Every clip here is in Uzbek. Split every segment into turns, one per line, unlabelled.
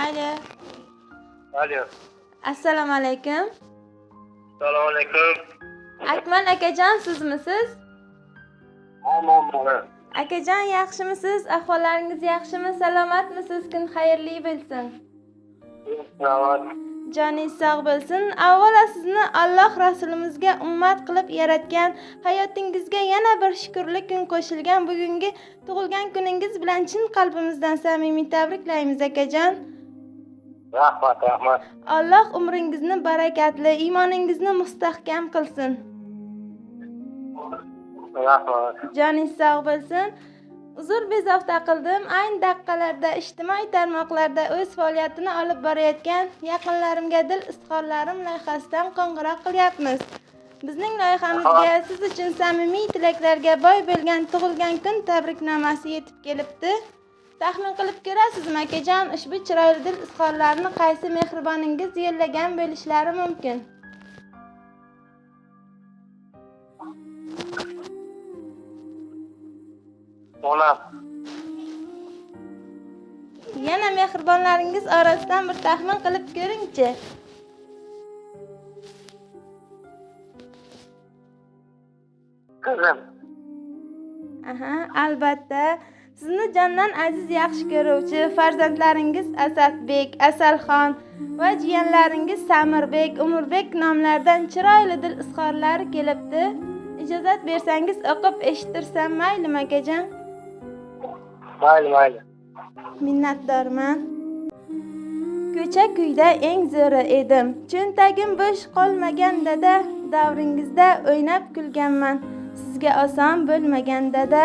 Alo.
Alo.
Assalomu alaykum.
Assalomu alaykum.
Akmal akajon, sizmisiz?
Aman.
Akajon, yaxshimisiz? Ahvollaringiz yaxshimi? Salomatmisiz? Kun xayrli bo'lsin.
Salomat.
Joningiz sog' bo'lsin. Avvalo sizni Alloh Rasulimizga ummat qilib yaratgan, hayotingizga yana bir shukrli kun qo'shilgan bugungi tug'ilgan kuningiz bilan chin qalbimizdan samimiy tabriklaymiz akajon.
Rahmat, rahmat.
Alloh umringizni barakatli, iymoningizni mustahkam qilsin.
Rahmat.
Joningiz sog' bo'lsin. Uzr bezovta qildim. Ayni daqiqalarda ijtimoiy tarmoqlarda o'z faoliyatini olib borayotgan Yaqinlarimga dil izhorlarim loyihasidan qo'ng'iroq qilyapmiz. Bizning loyihamizga siz uchun samimiy tilaklarga boy bo'lgan tug'ilgan kun tabriknomasi yetib kelibdi. Taxmin qilib ko'rasizmi akajon, ushbu chiroyli dil izhorlarini qaysi mehriboningiz yo'llagan bo'lishlari mumkin?
Onam.
Yana mehribonlaringiz orasidan bir taxmin qilib ko'ringchi.
Qizim.
Aha, albatta. Sizni jondan aziz yaxshi ko'ruvchi farzandlaringiz Asadbek, Asalxon va jiyanlaringiz Samirbek, Umurbek nomlaridan chiroyli dil izhorlari kelibdi. Ijozat bersangiz o'qib eshittirsam maylimi akajon?
Mayli, mayli.
Minnatdorman. Ko'cha kuyda eng zo'ri edim. Cho'ntagim bo'sh qolmagan dada, davringizda o'ynab kulganman. Sizga oson bo'lmagan dada,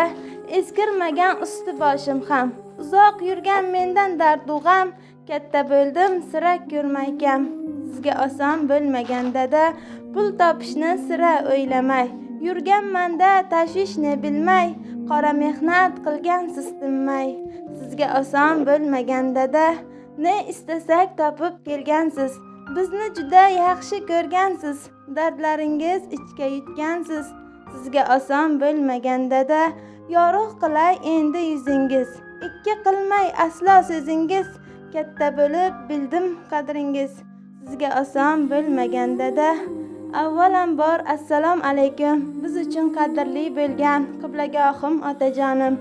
eskirmagan usti boshim ham. Uzoq yurgan mendan dardu g'am, katta bo'ldim sira ko'rmay kam. Sizga oson bo'lmagan dada, pul topishni sira o'ylamay. Yurganmanda tashvishni bilmay, qora mehnat qilgansiz tinmay. Sizga oson bo'lmagan dada, ne istasak topib kelgansiz. Bizni juda yaxshi ko'rgansiz, dardlaringiz ichga yutgansiz. Sizga oson bo'lmagan dada, yorug' qilay endi yuzingiz. Ikki qilmay aslo so'zingiz, katta bo'lib bildim qadringiz. Sizga oson bo'lmagan dada. Avvalambor assalomu alaykum. Biz uchun qadrli bo'lgan qiblagohim otajonim.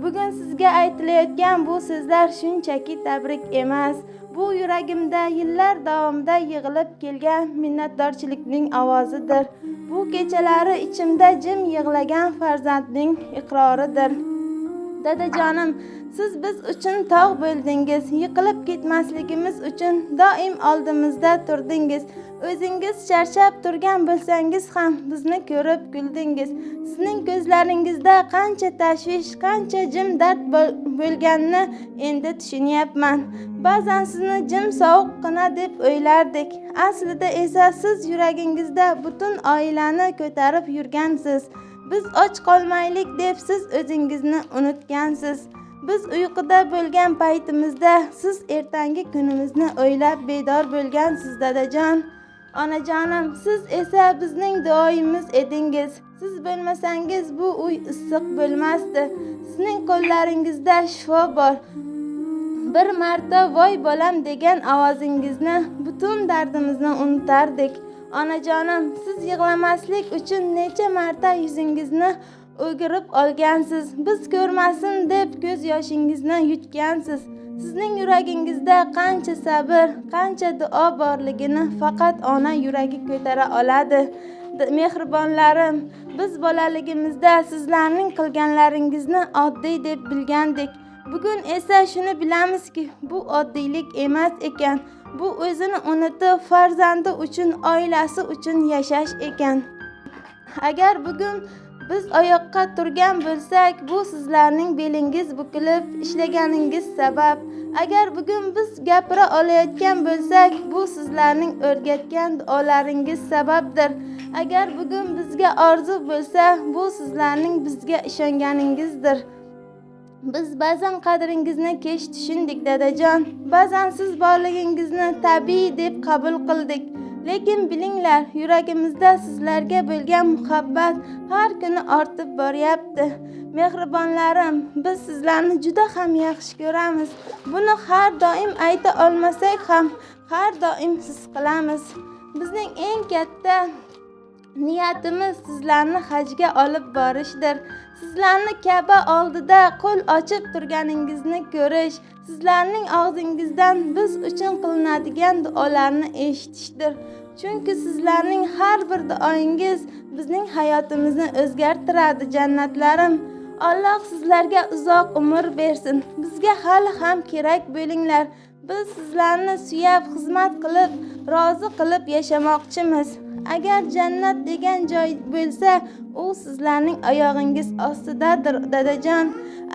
Bugun sizga aytilayotgan bu so'zlar shunchaki tabrik emas. Bu yuragimda yillar davomida yig'ilib kelgan minnatdorchilikning ovozidir. Bu kechalari ichimda jim yig'lagan farzandning iqroridir. Dadajonim, siz biz uchun tog' bo'ldingiz, yiqilib ketmasligimiz uchun doim oldimizda turdingiz. O'zingiz charchab turgan bo'lsangiz ham bizni ko'rib kuldingiz. Sizning ko'zlaringizda qancha tashvish, qancha jim dard bo'lganini endi tushunyapman. Ba'zan sizni jim sovuqqina deb o'ylardik. Aslida esa siz yuragingizda butun oilani ko'tarib yurgansiz. Biz och qolmaylik deb siz o'zingizni unutgansiz. Biz uyquda bo'lgan paytimizda siz ertangi kunimizni o'ylab bedor bo'lgansiz dadajon. Onajonim, siz esa bizning duoyimiz edingiz. Siz bo'lmasangiz bu uy issiq bo'lmasdi. Sizning qo'llaringizda shifo bor. Bir marta voy bolam degan ovozingizni butun dardimizni unutardik. Onajonim, siz yig'lamaslik uchun necha marta yuzingizni o'girib olgansiz. Biz ko'rmasin deb ko'z yoshingizni yutgansiz. Sizning yuragingizda qancha sabr, qancha duo borligini faqat ona yuragi ko'tara oladi. Mehribonlarim, biz bolaligimizda sizlarning qilganlaringizni oddiy deb bilgandik. Bugun esa shuni bilamizki, bu oddiylik emas ekan. Bu o'zini unutib, farzandi uchun, oilasi uchun yashash ekan. Agar bugun biz oyoqqa turgan bo'lsak, bu sizlarning belingiz bukilib ishlaganingiz sabab. Agar bugun biz gapira olayotgan bo'lsak, bu sizlarning o'rgatgan duolaringiz sababdir. Agar bugun bizga orzu bo'lsa, bu sizlarning bizga ishonganingizdir. Biz ba'zan qadringizni kech tushundik dadajon. Ba'zan siz borligingizni tabiiy deb qabul qildik. Lekin bilinglar, yuragimizda sizlarga bo'lgan muhabbat har kuni ortib boryapti. Mehribonlarim, biz sizlarni juda ham yaxshi ko'ramiz. Buni har doim ayta olmasak ham, har doim his qilamiz. Bizning eng katta niyatimiz sizlarni hajga olib borishdir. Sizlarni Ka'ba oldida qo'l ochib turganingizni ko'rish, sizlarning og'zingizdan biz uchun qilinadigan duolarni eshitishdir. Chunki sizlarning har bir duoyingiz bizning hayotimizni o'zgartiradi, jannatlarim. Alloh sizlarga uzoq umr bersin. Bizga hali ham kerak bo'linglar. Biz sizlarni suyab, xizmat qilib, rozi qilib yashamoqchimiz. Agar jannat degan joy bo'lsa, u sizlarning oyog'ingiz ostidadir, dadajon.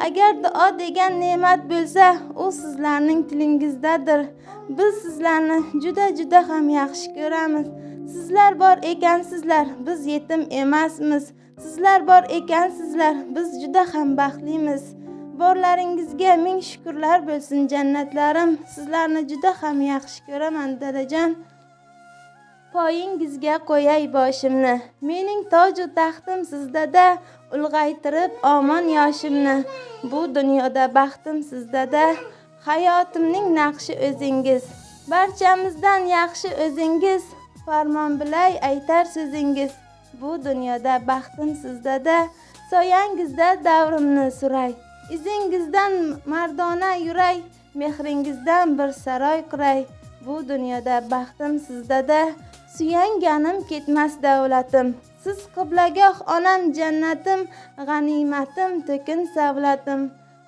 Agar duo degan ne'mat bo'lsa, u sizlarning tilingizdadir. Biz sizlarni juda-juda ham yaxshi ko'ramiz. Sizlar bor ekansizlar, biz yetim emasmiz. Sizlar bor ekansizlar, biz juda ham baxtlimiz. Borlaringizga ming shukrlar bo'lsin, jannatlarim. Sizlarni juda ham yaxshi ko'raman, dadajon. Poyingizga qo'yay boshimni. Mening toju taxtim sizdada, ulg'aytirib omon yoshimni. Bu dunyoda baxtim sizdada, hayotimning naqshi o'zingiz. Barchamizdan yaxshi o'zingiz, farmon bilay aytar so'zingiz. Bu dunyoda baxtim sizdada, soyangizda davrimni suray. Izingizdan mardona yuray, mehringizdan bir saroy quray. Bu dunyoda baxtim sizdada, suyanganim ketmas davlatim. Siz qiblagoh onam jannatim, g'animatim to'kin savlatim.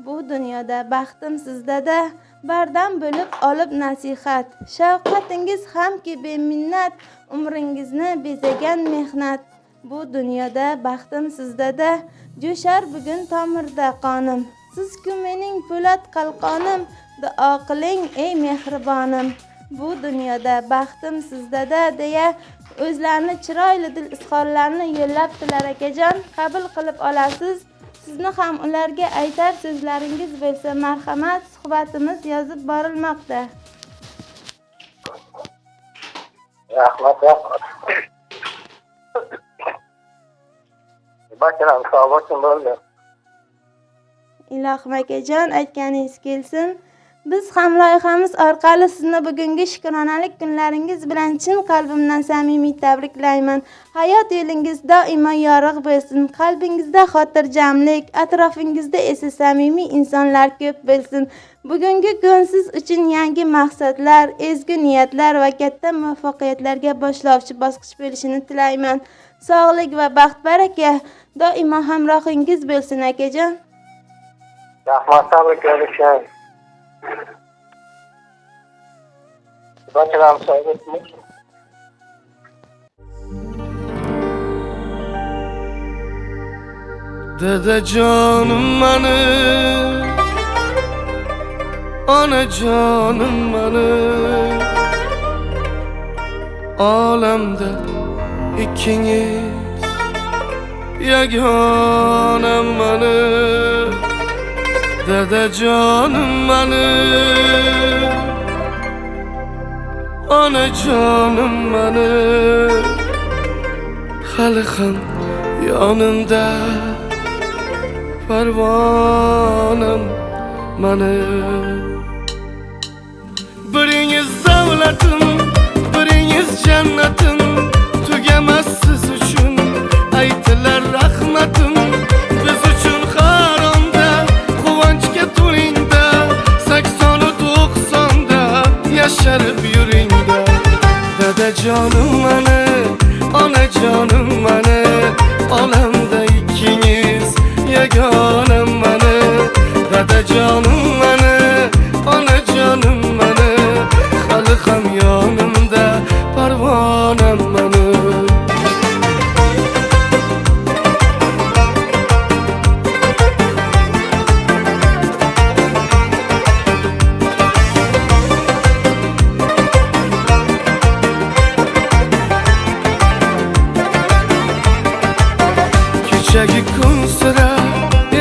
Bu dunyoda baxtim sizdada, bardam bo'lib olib nasihat. Shafqatingiz hamki beminnat, umringizni bezagan mehnat. Bu dunyoda baxtim sizdada, jo'shar bugun tomirda qonim. Siz-ku mening po'lat qalqonim, duo qiling ey mehribonim. Bu dunyoda baxtim sizdada deya o'zlarini chiroyli dil izhorlarini yo'llabdilar akajon. Qabul qilib olasiz. Sizni ham ularga aytar so'zlaringiz bo'lsa, marhamat, suhbatimiz yozib borilmoqda.
Rahmat, rahmat. Barchalar sog' bo'lsin, bo'ldi.
Ilohim akajon, aytganingiz kelsin. Biz ham loyihamiz orqali sizni bugungi shukronalik kunlaringiz bilan chin qalbimdan samimiy tabriklayman. Hayot yo'lingiz doimo yorug' bo'lsin, qalbingizda xotirjamlik, atrofingizda esa samimiy insonlar ko'p bo'lsin. Bugungi kun siz uchun yangi maqsadlar, ezgu niyatlar va katta muvaffaqiyatlarga boshlovchi bosqich bo'lishini tilayman. Sog'lik va baxt baraka doimo hamrohingiz bo'lsin akajon.
Rahmat, tabriklayman. Barchalar sog' bo'lsin.
Dadajonim mani, onajonim mani, olamda ikkingiz yagonam mani. Dadajonim mani, onajonim mani, hali ham yonimda parvonam mani. Biringiz davlatim, biringiz jannatim, tugamas siz uchun aytilar rahmatim. Biz uchun har onda quvonchga to'lingda, 80-90da yasharib yuringda. Dadajonim mani, onajonim mani, olamda ikkingiz yagonam mani. Dadajonim mani, onajonim mani, hali ham yonimda parvonam mani. Kechagi kun sira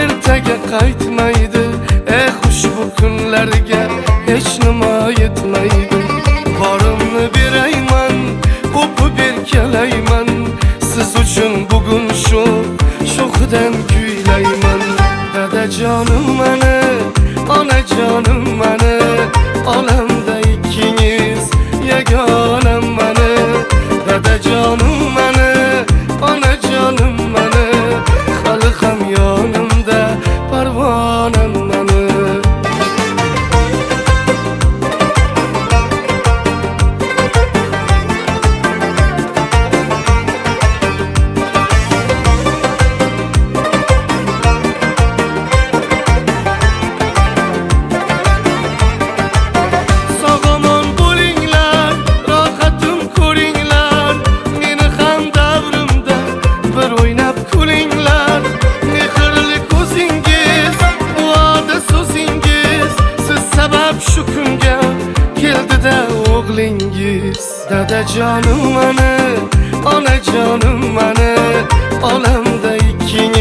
ertaga qaytmaydi, ushbu kunlarga hech nima yetmaydi. Borimni berayman, Uchun bugun shu sho'xidan kuylayman. Dadajonim mani, onajonim mani, olamda ikkingiz yagonam mani. Dadajonim mani, onajonim mani, hali ham yonimda parvonam mani. Sog'-omon bo'linglar, rohatim ko'ringlar, meni ham davrimda bir o'ynab kulinglar. Mehrli ko'zingiz, duoda so'zingiz, siz sabab shu kunga keldida o'g'lingiz. Dadajonim mani, onajonim mani, olamda ikkingiz